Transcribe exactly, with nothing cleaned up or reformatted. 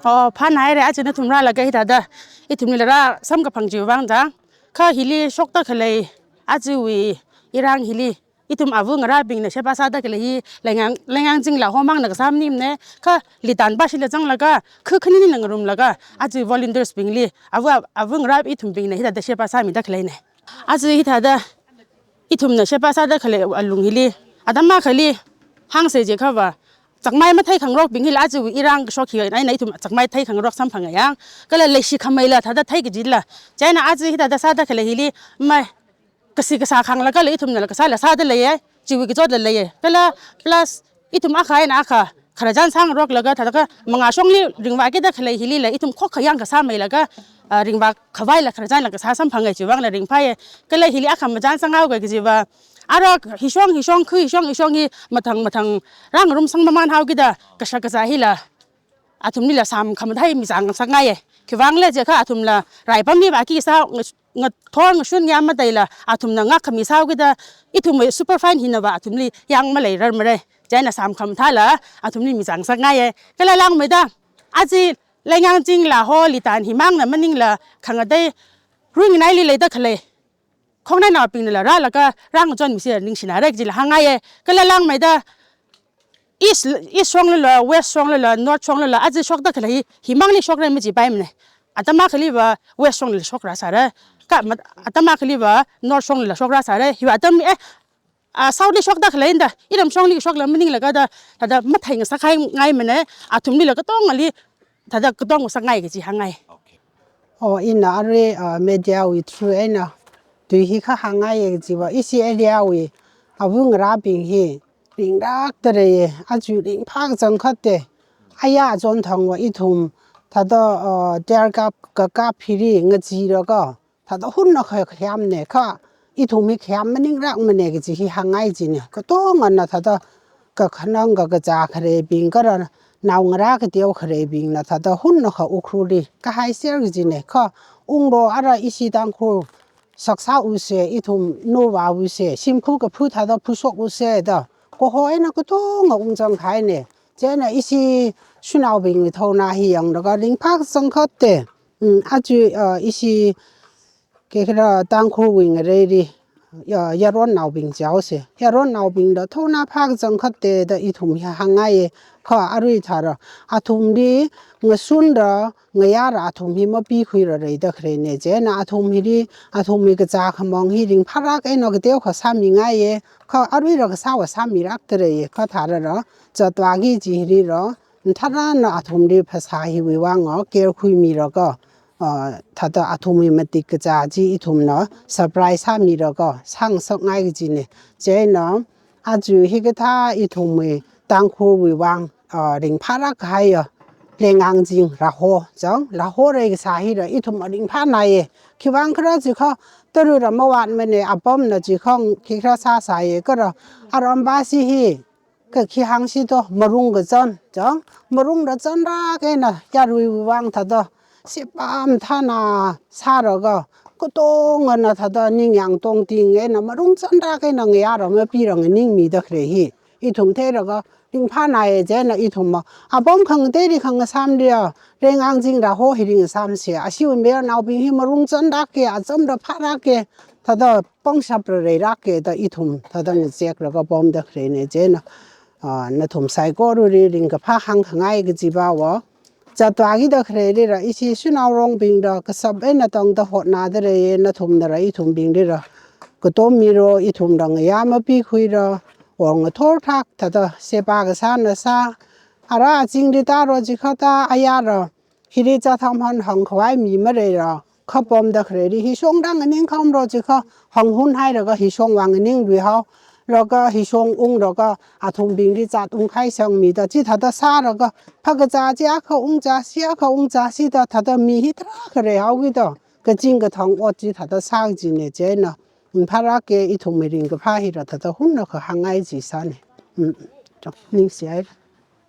Oh, phānhaira, aja nathum rālaga hithāda ithumlila rāsamkaphang chiwui vang chang. Kha hili shokda khalei ajawui irang hili ithum ava ngarābingna sheba sāda khalei hi Leingang, Leingang Chingla ho mangna kasā maningmana. Kha Litan bashila zanglaga, khu khanini ngarumlaga, aja volunteers bingli, ava, ava ngarā ithumbingna hithāda sheba sāmida khaleina. Aja hithāda ithumna sheba sāda khalei alung hili, atam akhali hāngsa jiakhava, chakmai matheikhangarokbing hila ajawui irang kashok hi eina ithum chakmai theikhangarok samphanga yang. Kala leishi khameila thāda thei kajila. Chieina aja hithāda sāda khalei hili, mai, kasi kasā khangla kala ithumnala kasāla sāda leiya, chiwui kachotla leiya. Kala plus ithum akha eina akha khararchan sāngaroklaga thāda kha mangā shongli ringvākida khalei hilila ithum khokkha yang kasā meilaga, ah, ringvā khavaila khararchanla kasā samphangai chiwui vangla ringphāya. Kala hili akha machān sanghaoga kajiva, ara hishong, hishong, khu hishong, hishong hi mathang, mathang rāngarumsang mamanhaokida kashak kazā hila athumlila sāmkhamathā mizangsakngaiya. Khiwui vangla jiakha athumla raipamli vāki sā, nga-, ngathor ngashun ngayā mataila athumna ngākhami sāhaokida ithumwui superfine hinava athumli yang maleirarmara. Chieina sāmkhamathāla athumli mizangsakngaiya. Kala langmeida, aja Leingang Chingla ho Litan hi mangna maningla khangatei ruinganaili leida khalei khongnainaobingnala rālaga rāngachonmisa ningshina rek jila hāngngaiya. Kala langmeida, East, East shonglala, West shonglala, North shonglala, aja shokda khalei hi, himangli shokra majipaimana. Atam akhaliva West shonglala shokra sāra. Kha mat-, atam akhaliva North shonglala shokra sāra. Hiva atam, eh, ah, South li shokda khaleina, iram shongli shokla maninglaga da, thāda matheingasakhai ngaimana, athumlila katongali thāda katongngasakngai kaji hāngngai. Okay. Oh, ina arui, ah, media wui through eina tui hi kha hāngngaiya kajiva, ishi area wui ava ngarābing hi ringrakta leiya, aja ringphā kachangkhatta. Aya achon thangva ithum thāda, ah, tear kap, kakap hili ngacheelaga thāda hunnakha khayamna, kha ithum hi khayam maningrakmana kaji hi hāngngai jina. Katongana thāda kakhanang kakazā khareibing, kala naongarā kateo khareibingna thāda hunnakha Ukhrulli kahaiser kajina. Kha unglo ara ishi Tangkhul saksā usa, ithum novā usa, shimkhur kaphu thāda phushok usa da kaho eina katonga ungzang kahaina. Chieina ishi shanaobingwui thaona hi yanglaga ringphā kachangkhatta. Mm, aja, ah, ishi kekhala Tangkhulwui ngareili, ya, yaronnaobing jihaosa. Yaronnaobingla thaona phā kachangkhatta da ithum hi hāngngaiya. Kha arui tharā athumli ngasunla ngayāla athum hi mapikhuila leida khaleina. Chieina athum hili, athumwui kazā khamong hi ringphālāk eina kateokha sāmingaiya. Kha aruila kasāva sāmirakta leiya. Kha tharāla, zatwaki chi hilila, tharāna athumli phasā hiwui vang, ah, care khuimilaga, ah, thāda athumwui matik kazā chi ithumna supply sāmilaga sāngasakngai kajina. Chieina aja hikathā ithumwui Tangkhulwui vang, ah, ringphālāk kahaiya Leingang Ching Laho, chang, Laho lei kasā hila ithum ringphānaiya. Khiwui vang khala jiakha, tara̱la mavātmana, apamna jiakha khikhala sāsāya, kala arambashi hi, kha khi hāngsi to, marung kazan, chang, marungla zanlāk eina yaruiwui vang thāda sheba mathāna sālaga, katongana thāda ningyāng tongting eina marung zanlāk eina ngayāla mapila nganingmida khalei hi ithum theilaga ringphānaiya. Chieina ithumva apam khangateili khangasāmli, Leingang Ching Laho hi ringasāmsa. Ashiwui mayarnaobing hi marung zanlāka, azamla phālāka, thāda pangshapla leilāka da ithum thāda ngazeklaga pamda khaleina. Chieina, ah, nathum saikorali ringkaphā hāngkhangai kajipava, zatwakida khaleilila ishi shanao rongbingla kashap eina tangda hotnada leiya. Nathumnala ithumbinglila katom milo, ithumla ngayā mapikhuila, or ngathor thak thāda sheba kasāna sā. Ara azingli tālo jiakha tā, ayāla hili zat hamhan hāngkhavai mi maleila, kha pamda khaleili hishongla nganingkhamlo jiakha, hānghunhailaga hishongva nganingluihao, laga hishong unglaga athumbingli zat ungkhaisangmida, chithāda sālaga, phakazā chi akha ungzāsi, akha ungzāsida, thāda mi hi tarākha leihaokida, kazing kathang ot chithāda sā kajina. Chieina, ringphālāka, ithumwui ringkaphā hila thāda hunnakha hāngngai chi sāna. Mm. Ningshihaira.